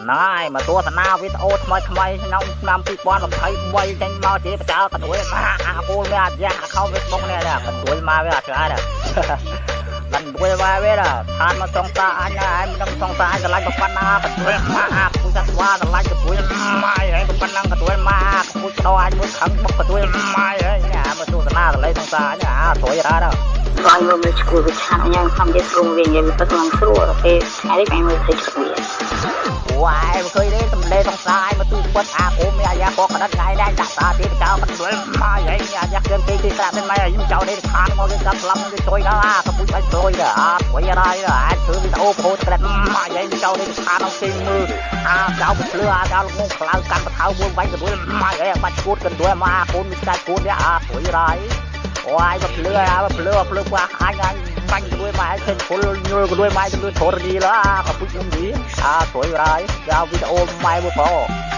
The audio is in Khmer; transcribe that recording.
ហ្នឹងហើយ មកទស្សនាវីដេអូថ្មីថ្មីក្នុងឆ្នាំ2023ចេញមកជាបចោកដួយមកអាគូលមានអាយ៉ាខោ Facebook នេះកដួយមកវាអត់ឆ្ងាយដែរ កដួយមកវាឆានមកសងសាអញ ឯងមិនដឹងសងសាអញស្រឡាញ់ប៉ុណ្ណា កដួយមកអាគូសាស្វាស្រឡាញ់កដួយមកឯងប៉ុណ្ណឹង កដួយមកគូដោអញមួយខឹងបុកកដួយមកឯង មកទស្សនាស្រឡៃសងសាអញអាស្រួយរ៉ាដល់ បើមើលមើលឈួលវាឆាន ញ៉ាំខំនិយាយស្រួល វានិយាយវាពិតឡើងស្រួល ពេលថ្ងៃនេះបែរមើលឃើញវា វ៉ាយមកឃើញទេ សំលេសងសាយមកទូពិតអាអូមានអាយ៉ាកក្តិតថ្ងៃនេះដាក់តាទៀតចោលកដួលមកហែងអាយ៉ាគឿនគេគេត្រាប់មិនខ្ញុំចោលនេះខានមកគេកាប់ស្លាប់គេជួយដល់អាកពុជឲ្យស្រួយដល់អាព្រួយរ៉ាយអាធ្វើវីដេអូផូតក្រិតមកហែងចោលនេះខានមកគេមើល អាចោលភ្លឺ អាចោលងងខ្លៅកាន់បថៅមួយបាញ់កដួលមកហែងបាច់ឈួតកដួលមកអាកូនមានស្កាច់គួននេះអាព្រួយរ៉ាយ អូយមកភ្លឺអាមកភ្លឺភ្លឺខ្វះអញអញបាញ់ដួយម៉ែឃើញពុលញល់ដួយម៉ែទៅលឺធរនីឡាអាកពុជខ្ញុំនេះអាស្រួយរ៉ាយយកវីដេអូម៉ែមួយប្រុស។